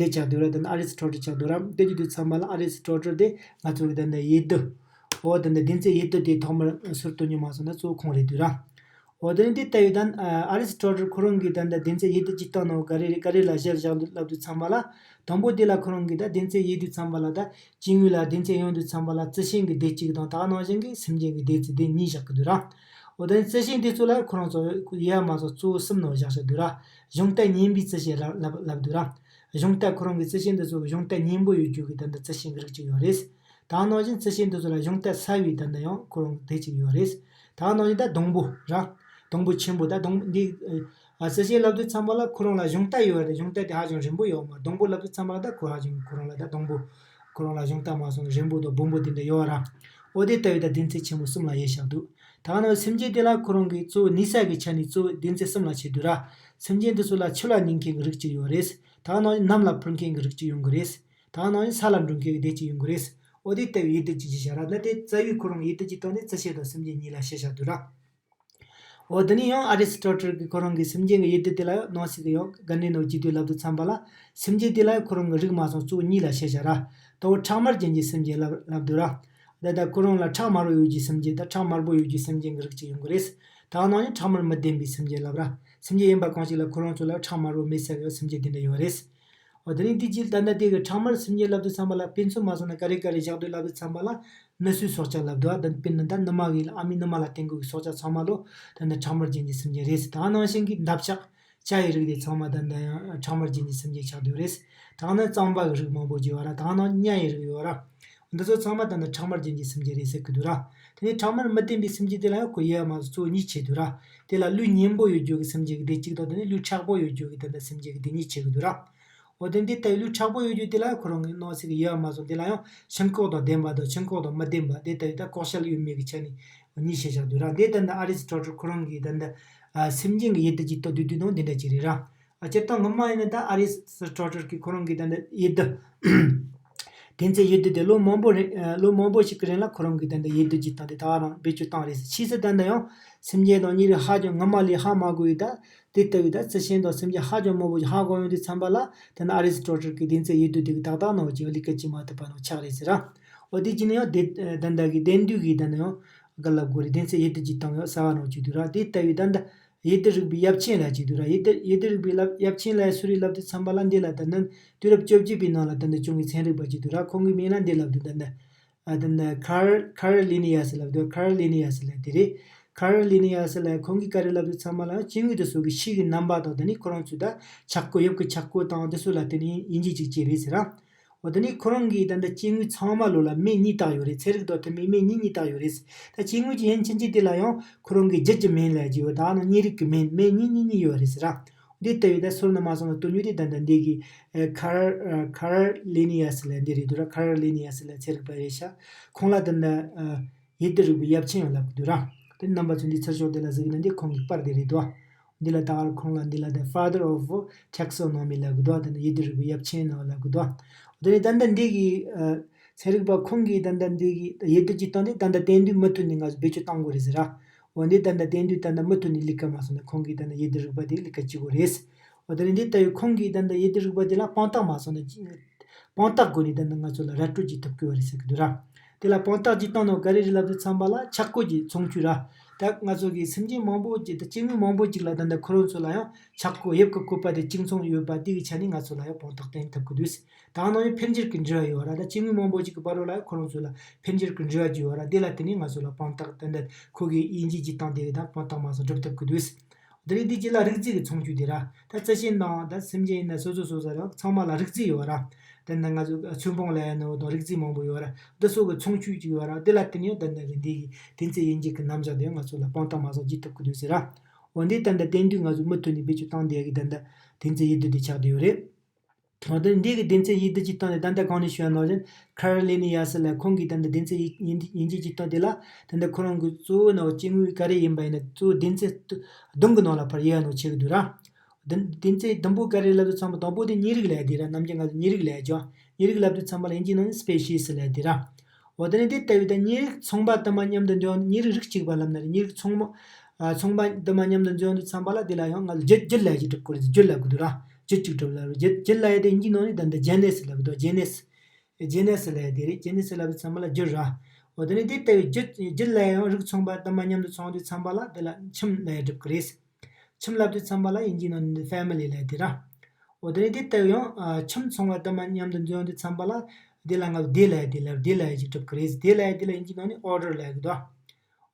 འདི་ཆགས་བསྡད་ཡོད་ར། ད་ནི་ཨ་རི་སི་ཊོ་ཊལ་ཆགས་བསྡད་ཡོད་ར། དེ་བྱེད་དུས་ཙམ་པ་ལ་ཨ་རི་སི་ཊོ་ཊལ་དེ་ང་ཚོ་གི་ད་ལྟ་དབྱེ་བསྡུ། འོ་ད་ལྟ་སྡེ་ཚན་དབྱེ་བསྡུ་དེ་ཐོག་མར་སུར་སྟོན་ཉུལ་མ་སོང་ན་གཙོ་བོ་ཁོང་རེད་འདུག་ར། འོ་དེ་ནི་འདི་ལྟ་བུའི་ད་ཨ་རི་སི་ཊོ་ཊལ་ཁོ་རང་གིས་ད་ལྟ་སྡེ་ཚན་དབྱེ་བསྡུ་བྱེད་སྟངས་ནང་ག་རེ་རེད་ག་རེ་ལ་གཞིར་བཞག་འདུག་ལབ་དུས་ཙམ་པ་ལ། དང་པོ་དེ་ལ་ཁོ་རང་གིས་ད་སྡེ་ཚན་དབྱེ་དུས་ཙམ་པ་ལ་ད་སྐྱེ་དངོས་ལ་སྡེ་ཚན་ཡོང་དུས་ཙམ་པ་ལ་རྩི་ཤིང་གི་སྡེ་གཅིག་དང་ད་ག་ནང་བཞིན་གྱི་སེམས་ཅན་གྱི་སྡེ་ཚན་སྡེ་གཉིས་བཞག་གི་འདུག་ར། འོ་དེ་ནི་རྩི་ཤིང་དེ་ཚོ་ལ་ཁོ་རང་ཚོ་དབྱེ་བ་མ་སོང་གཙོ་བོ་གསུམ་ནང་བཞག་བཞག་འདུག་ར། གཞུང་རྟ་སྙན་པའི་རྩི་ཤིང་ལབ་ལབ་ལབ་འདུག་ར། གཞུང་རྟ་ཁོ་རང་གི་རྩི་ཤིང་དེ་ཚོ་གི་གཞུང་རྟ་སྙན་པོ་ཡོད་རྒྱུ་གི་ད་ལྟ་རྩི་ཤིང་གི་རིགས་གཅིག་ཡོད་རེད། ད་ག་ནང་བཞིན་རྩི་ཤིང་དེ་ཚོ་ལ་གཞུང་རྟ་སྲ་བའི་ད་ལྟ་ཡང་ཁོ་རང་དེ་གཅིག་ཡོད་རེད། ད་ག་ནང་བཞིན་ད་སྡོང་པོ་ར། སྡོང་པོ་ཆེན་པོ་ད་སྡོང་འདི་ཨ་རྩི་ཤིང་ལབ་དུས་ཙམ་པ་ལ་ཁོ་རང་ལ་གཞུང་རྟ་ཡོད་རེད། གཞུང་རྟ་དེ་ཧ་ཅང་རིང་པོ་ཡོད་མ། སྡོང་པོ་ལབ་དུས་ཙམ་པ་ལ་ད་ཁོ་ཧ་ཅང་ཁོ་རང་ལ་ད་སྡོང་པོ་ཁོ་རང་ལ་གཞུང་རྟ་མ་སོང་རིང་པོ་དང་སྦོམ་པོ་དེ་འདྲ་ཡོད་ར། འོ་དེ་ལྟ་བུའི་ད་སྡེ་ཚན་ཆེན་མོ་གསུམ་ལ་དབྱེ་བཞག་འདུག་ད་ག་ནང་སེམས་ཅན་དེ་ལ་ཁོ་རང་གི་གཙོ་བོ་གནས་ས་གི་ཆ་ནས་གཙོ་བོ་སྡེ་ཚན་གསུམ་ལ་ཕྱེ་འདུག་ར། སེམས་ཅན་དེ་ཚོ་ལ་ཆུ་ལ་གནས་མཁན་གྱི་རིགས་གཅིག་ཡོད་རེད། ད་ག་ནང་ནམ་ལ་འཕུར་མཁན་གྱི་རིགས་གཅིག་ཡོང་གི་རེད། ད་ག་ནང་བཞིན་ས་ལ་འགྲོ་མཁན་གྱི་སྡེ་གཅིག་ཡོང་གི་རེད། འོ་དེ་ལྟ་བུའི་དབྱེ་བསྡུ་ཅིག་བྱས་བཞག་ར། ད་དེ་རྩ་བའི་ཁོ་རང་དབྱེ་བསྡུ་ཅིག་བཏང་ནས་རྩི་ཤིང་དང་སེམས་ཅན་གཉིས་ལ་ཕྱེ་བཞག་འདུག་ར། འོ་དེ་ནས་ཡང་ཨ་རི་སི་ཊོ་ཊལ་གྱིས་ཁོ་རང་གི་སེམས་ཅན་གྱི་དབྱེ་བསྡུ་དེ་ལ་ནང་གསེས་ཀྱི་ཡང་དགའ་འདྲེན་ནང་བརྗོད་དུས་ལབ་དུས་ཙམ་པ་ལ། སེམས་ཅན་དེ་ལ་ཁོ་རང་གི་རིགས་མ་སོང་གཙོ་བོ་གཉིས་ལ་ཕྱེ་བཞག་ར། དང་པོ་ཁྲག་དམར་ཅན་གྱི་སེམས་ཅན་ལབ་ལབ་འདུག་ར། ད་ལྟ་ཁོ་རང་ལ་ཁྲག་དམར་པོ་ཡོད་ཀྱི་སེམས་ཅན་དང་ཁྲག་དམར་པོ་ཡོད་ཀྱི་སེམས་ཅན་གྱི་རིགས་གཅིག་ཡོང་གི་རེད། ད་ག་ནང་བཞིན་ཁྲག་དམར་མི་ལྡན་པའི་སེམས་ཅན་ལབ་ར། སེམས་ཅན་ཡིན་པ་གང་ཞིག་ལ་ཁོ་རང་ཚོ་ལ་ཁྲག་དམར་པོ་མེད་ས་གི་སེམས་ཅན་དེ་འདྲ་ཡོད་རེད། འོ་དེ་ནས་འདི་རྗེས་ད་ལྟ་དེ་གི་ཁྲག་དམར་སེམས་ཅན་ལབ་དུས་ཙམ་པ་ལ་དཔེ་མཚོན་མ་སོང་ན་ག་རེ་ག་རེ་བཞག་འདུག་ལབ་དུས་ཙམ་པ་ལ་ནུ་གསོའི་སྲོག་ཆགས་ལབ་འདུག་ད་དཔེར་ན་ད་ནུ་མ་གི་ལ་ཨ་མའི་ནུ་མ་ལ་བརྟེན་དགོས་ཀྱི་སྲོག་ཆགས་ཚང་མ་ལོ་ད་ནི་ཁྲག་དམར་ཅན་གྱི་སེམས་ཅན་རེད་ཟེར། ད་ག་ནང་བཞིན་གྱི་འདབ་ཆགས་བྱ་ཡི་རིགས་དེ་ཚང་མ་ད་ནི་ཁྲག་དམར་ཅན་གྱི་སེམས་ཅན་ཆགས་འདུག་རེད། ད་ག་ནང་རྩམ་པ་གི་རིགས་མང་པོ་ཅིག་ཡོད་ར། ད་ག་ནང་ཉ་ཡི་རིགས་ཡོད་ར། འདི་ཚོ་ཚང་མ་ད་ནི་ཁྲག་དམར་ཅན་གྱི་སེམས་ཅན་རེད་ཟེར་གི་འདུག་ར། དེ་ནས་ཁྲག་དམར་མི་ལྡན་པའི་སེམས་ཅན་དེ་ལ་ཡང་ཁོ་དབྱེ་བ་མ་གཙོ་བོ་གཉིས་ཕྱེ་འདུག་ར། དེ་ལ་ལུས་གཉན་པོ་ཡོད་རྒྱུ་གི་སེམས་ཅན་གྱི་སྡེ་གཅིག་དང་དེ་ནས་ལུས་མཁྲེགས་པོ་ཡོད་རྒྱུ་གི་ད་ནི་སེམས་ཅན་གྱི་སྡེ་གཉིས་ཕྱེ་གི་འདུག་ར། འོ་དེ་འདི་ལྟ་བུའི་ལུས་མཁྲེགས་པོ་ཡོད་རྒྱུ་དེ་ལ་ཁོ་རང་གི་མནོ་ཚིག་ཡོད་མ་སོང་། དེ་ལ་ཡང་ཤིན་ལྐོག་དང་ལྡན་པ་དང་ཤིན་ལྐོག་དང་མི་ལྡན་པ་དེ་ལྟ་བུའི་ད་ལྐོག་ཤལ་ཡོད་མེད་ཀྱི་ཆ་ནས་གཉིས་བཤད་བཞག་འདུག་ར། འདི་ད་ལྟ་ཨ་རི་སི་ཊོ་ཊལ་ཁོ་རང་གིས་ད་ལྟ་ཨ་སེམས་ཅན་གྱི་ཡུལ་དུས་ཀྱི་སྟངས་བསྡུས་དུས་ནང་འདི་འདྲ་ཅིག་རེད་ར། ཨ་སྤྱིར་བཏང་སྔོན་མ་ཡིན་ན་ད་ཨ་རི་སི་ཊོ་ཊལ་གྱིས་ཁོ་རང་གིས་ད་ལྟ་ཡུལ་དུས་དེ་ཚེ་ཡུལ་དུས་དེ་ལོ་མང་པོ་རིང་ཨ་ལོ་མང་པོ་ཞིག་གི་རིང་ལ་ཁོ་རང་གིས་ད་ལྟ་ཡུལ་དུས་ཀྱི་སྟངས་དེ་ད་ག་རང་བེད་སྤྱོད་བཏང་རེད་ཟེར། ཕྱིས་སུ་ད་ལྟ་ཡང་སེམས་ཅན་དང་གཉིས་རིགས་ཧ་ཅང་སྔོན་མ་ལས་ཧ་མ་གོ་བའི་ད་དེ་ལྟ་བུའི་ད་རྩི་ཤིང་དང་སེམས་ཅན་ཧ་ཅང་མང་པོ་ཞིག་ཧ་གོ་ཡོང་དུས་ཙམ་པ་ལ་ད་ནི་ཨ་རི་སི་ཊོ་ཊལ་གྱིས་དེ་ཚེ་ཡུལ་དུས་དེ་གི་ཏག་ཏག་ནང་བཞིན་ལས་ཀ་བྱེད་མ་ཐུབ་པ་ནང་ཆགས་རེད་ཟེར་ར། འོ་དེ་བྱས་ན་ཡང་དེ་ད་ལྟ་གི་དེང་དུས་ཀྱི་ད་ནི་ཡང་ག་ལབ་དགོས་རེད། དེ་ཚེ་ཡུལ་དུས་ཀྱི་སྟངས་ཡང་གསར་བ་ནང་བཅུག་འདུག་ར། དེ་ལྟ་བུའི་ད་ལྟ་ཡུལ་དུས་རིག་པའི་ཡབ་ཆེན་ལབ་ཀྱི་འདུག་ར། ཡུལ་དུས་ཡུལ་དུས་རིག་པའི་ལབ་ཡབ་ཆེན་ལབ་སུ་རེད་ལབ་དུས་ཙམ་པ་ལ་འདི་ལ་ད་ནི་དུས་རབས་བཅོ་བརྒྱད་པའི་ནང་ལ་ད་ནི་བྱུང་བའི་ཚན་རིག་པ་ཅིག་འདུག་ར། ཁོང་གི་མིང་ལ་འདི་ལབ་འདུག་ད་ནི་ཨ་ད་ནི་ཁར་ཁར་ལི་ནི་ཡ་སི་ལབ་འདུག་ཁར་ལི་ནི་ཡ་སི་ལབ་དེ་རེད། ཁར་ལི་ནི་ཡ་སི་ལབ་ཁོང་གིས་ག་རེ་ལབ་དུས་ཙམ་པ་ལ་སྐྱེ་དངོས་དེ་ཚོ་གི་ཤེལ་གྱི་རྣམ་པ་དང་ད་ནི་ཁོ་རང་ཚོའི་ད་ཆག་སྒོ་ཡབ་ཀྱི་ཆག་སྒོ་དང་དེ་ཚོ་ལ་བརྟེན་ནས་དབྱེ་འབྱེད་ཅིག་བྱས་རེད་ཟེར་ར། འོ་ད་ནི་ཁོ་རང་གིས་ད་ལྟ་སྐྱེ་དངོས་ཚང་མ་ལོ་ལ་མིང་གཉིས་བཏགས་ཡོད་རེད། ཚན་རིག་དང་མཐུན་པའི་མིང་གཉིས་གཉིས་བཏགས་ཡོད་རེད། ད་སྐྱེ་དངོས་ཀྱི་ཡིན་ཕྱིན་ཆད་དེ་ལ་ཡང་ཁོ་རང་གིས་རྒྱུད་ཀྱི་མིང་ལབ་ཀྱི་ཡོད། ད་ནི་གཉིས་རིགས་ཀྱི་མིང་མིང་གཉིས་གཉིས་གཉིས་ཡོད་རེད་ཟེར་ར། འདི་ལྟ་བུའི་ད་ཟུར་ན་མ་སོང་ན་སྟོན་རྒྱུ་དེ་ད་ལྟ་འདི་གི་ཨེ་ཁར་ཨེ་ཁར་ལི་ནི་ཡ་སི་ལབ་འདི་རེད་འདུག་ར། ཁར་ལི་ནི་ཡ་སི་ལབ་ཚན་རིག་པ་རེད་ཤག་ཁོང་ལ་ད་ལྟ་ཨ་ཡུལ་དུས་རིག་པའི་ཡབ་ཆེན་ཡང་ལབ་ཀྱི་འདུག་ར། དེ་རྣམ་པ་ཚོས་འདི་ཚུར་ཕྱོགས་དེ་ལ་གཟིགས་ན་འདི་ཁོང་གི་པར་དེ་རེད་འདུག་འདི་ལ་ད་གར་ཁོང་ལ་འདི་ལ་the father of taxonomy ལབ་ཀྱི་འདུག་དེ་ནི་ཡུལ་དུས་རིག་པའི་ཡབ་ཆེན་ནང་ལབ་ཀྱི་འདུག་དེ་ནི་ད་ལྟ་འདི་གི་ཨ་ཚན་རིག་པ་ཁོང་གིས་ད་ལྟ་འདི་གི་ཡུལ་དུས་ཀྱི་སྟངས་དེ་ད་ལྟ་དེང་དུས་མུ་མཐུད་ནས་ང་ཚོ་བེད་སྤྱོད་གཏོང་དགོས་རེད་ཟེར་ར། འོ་འདི་ད་ལྟ་དེང་དུས་ད་ལྟ་མུ་མཐུད་ནས་ལས་ཀ་མ་སོང་ན་ཁོང་གིས་ད་ལྟ་ཡུལ་དུས་རིག་པ་དེ་ལས་ཀ་བྱེད་དགོས་རེད། འོ་ད་ནི་འདི་ལྟ་བུའི་ཁོང་གིས་ད་ལྟ་ཡུལ་དུས་རིག་པ་དེ་ལ་དཔང་རྟགས་མ་སོང་ན་དཔང་རྟགས་སྒོ་ནས་ད་ལྟ་ང་ཚོ་ལ་ར་སྤྲོད་ཅིག་ཐུབ་དགོས་པ་རེད་ཟེར་གྱི་འདུག་ར། དེ་ལ་དཔང་རྟགས་ཀྱི་སྟེང་ནང་ག་རེ་རེད་ལབ་དུས་ཙམ་པ་ལ་ཆག་སྒོ་གི་མཚོན་ཆ་ར། ད་ང་ཚོ་གི་སེམས་ཅན་མང་པོ་ཅིག་ད་སྐྱེ་དངོས་མང་པོ་ཅིག་ལ་ད་ལྟ་ཁོ་རང་ཚོ་ལ་ཡང་ཆག་སྒོ་དབྱིབས་ཀྱི་བཀོད་པ་དེ་གཅིག་མཚུངས་ཡོད་པ་དེ་གི་ཆ་ནས་ང་ཚོ་ལ་ཡང་དཔང་རྟགས་བསྟན་ཐུབ་ཀྱི་འདུག་ད་ནང་ཡང་འཕེལ་འགྱུར་གྱི་འབྲེལ་བ་ཡོད་ར། ད་སྐྱེ་དངོས་མང་པོ་ཅིག་གི་བར་ལ་ཡང་ཁོ་རང་ཚོ་ལ་འཕེལ་འགྱུར་གྱི་འབྲེལ་བ་ཅིག་ཡོད་ར། དེ་ལ་བརྟེན་ནས་ང་ཚོ་ལ་དཔང་རྟགས་ད་ལྟ་ཁོ་གི་དབྱེ་འབྱེད་ཀྱི་སྟངས་དེ་གི་ད་དཔང་རྟགས་མ་སོང་སྒྲུབ་ཐུབ་ཀྱི་འདུག་དེ་རིང་འདི་རྗེས་ལ་རིགས་རྫས་ཀྱི་མཚོན་ཆ་དེ་ར། ད་རྩི་ཤིང་དང་ད་སེམས་ཅན་ཡིན་ན་སོ་སོ་སོ་སོ་ར་ཚང་མ་ལ་རིགས་རྫས་ཡོད་ར། དེ་ནས་ང་ཚོ་ཚོས་བུམ་ལ་ཡིན་ན་དང་རིགས་རྫས་མང་པོ་ཡོད་ར། འདི་སོགས་ཀྱི་མཚོན་ཆ་ཅིག་ཡོད་ར། དེ་ལ་བརྟེན་ནས་ད་ལྟ་གི་འདི་གི་དེ་ཚེ་དབྱེ་འབྱེད་ཀྱི་རྣམ་གཞག་དེ་ང་ཚོ་ལ་དཔང་རྟགས་མ་སོང་བྱེད་ཐུབ་ཀྱི་འདུག་ཟེར་ར། འོ་འདི་ད་ལྟ་དེང་དུས་ང་ཚོ་མུ་མཐུད་ནས་བེད་སྤྱོད་བཏང་བསྡད་ཀྱི་ད་ལྟ་དེ་ཚེ་དབྱེ་དུས་དེ་ཆགས་བསྡད་ཡོད་རེད། འོ་དེ་འདི་གི་དེ་ཚེ་དབྱེ་དུས་ཀྱི་སྟངས་དེ་ད་ལྟ་གོང་ནས་ཞུས་པ་ནང་བཞིན་ཁར་ལི་ནི་ཡ་སི་ལ་ཁོང་གིས་ད་ལྟ་དེ་ཚེ་དབྱེ་དབྱེ་འབྱེད་ཀྱི་སྟངས་དེ་ལ་ད་ལྟ་ཁོ་རང་གི་གཙོ་བོ་ནང་སྐྱེ་དངོས་ག་རེ་ཡིན་པ་ཡིན་ན་གཙོ་བོ་དེ་ཚེ་བདུན་གྱི་ནང་ལ་ཕར་དབྱེ་བ་ནང་ཕྱེ་གི་འདུག་ར། དེ་དེ་ཚེ་དུམ་བུ་ག་རེ་ལབ་དུས་ཙམ་པ་དང་པོ་དེ་གཉིས་རིགས་ལབ་དེ་ར། ནམ་རྒྱུན་ང་ཚོ་གཉིས་རིགས་ལབ་ཀྱང་གཉིས་རིགས་ལབ་དུས་ཙམ་པ་ལ་དབྱིན་ཇིའི་ནང་ནས་སྤེ་ཤིས་ལབ་དེ་ར། འོ་དེ་ནས་དེ་ལྟ་བུའི་ད་གཉིས་རིགས་ཚང་པ་དུ་མ་མཉམ་དུ་འདུས་ཡོང་། གཉིས་རིགས་རིགས་གཅིག་པ་ལབ་ན་རེད། གཉིས་རིགས་ཚང་མ་ཨ་ཚང་པ་དུ་མ་མཉམ་དུ་འདུས་ཡོང་དུས་ཙམ་པ་ལ་དེ་ལ་ཡང་ང་ཚོ་རྒྱུད་རྒྱུད་ལབ་ཀྱི་གྲུབ་ཀྱི་རེད། རྒྱུད་ལབ་དགོས་འདུག་ར། རྒྱུད་གཅིག་གྲུབ་ལབ་རེད། རྒྱུད་རྒྱུད་ལབ་ཡ་དེ་དབྱིན་ཇིའི་ནང་ནས་ད་ལྟ་ཇེ་ནེ་སི་ལབ་ཀྱི་འདུག་ཇེ་ནེ་སི། ཇེ་ནེ་སི་ལབ་ཡ་དེ་རེད། ཇེ་ནེ་སི་ལབ་དུས་ཙམ་པ་ལ་རྒྱུད་ར། འོ་དེ་ནས་དེ་ལྟ་བུའི་རྒྱུད་རྒྱུད་ལབ་ཡ་ཡང་རིགས་ཚང་པ་དུ་མ་མཉམ་དུ་ཚང་དུས་ཙམ་པ་ལ་དེ་ལ་ཁྱིམ་ལབ་ཡ་གྲུབ་ཀྱི་རེད། ཁྱིམ་ལབ་དུས་ཙམ་པ་ལ་དབྱིན་ཇིའི་ནང་ནས་ཕེ་མི་ལི་ལབ་ཡ་དེ་ར། འོ་དེ་ནས་དེ་ལྟ་བུ་ཡང་ཨ་ཁྱིམ་ཚང་བ་དུ་མ་མཉམ་དུ་འཛོམས་དུས་ཙམ་པ་ལ་དེ་ལ་ང་ཚོ་སྡེ་ལབ་ཡ་དེ་ལ་སྡེ་ལབ་ཡ་ཅིག་གྲུབ་ཀྱི་རེད། སྡེ་ལབ་ཡ་དེ་ལ་དབྱིན་ཇིའི་ནང་ནས་ཨོར་ཌར་ལབ་ཡ་གི་འདུག་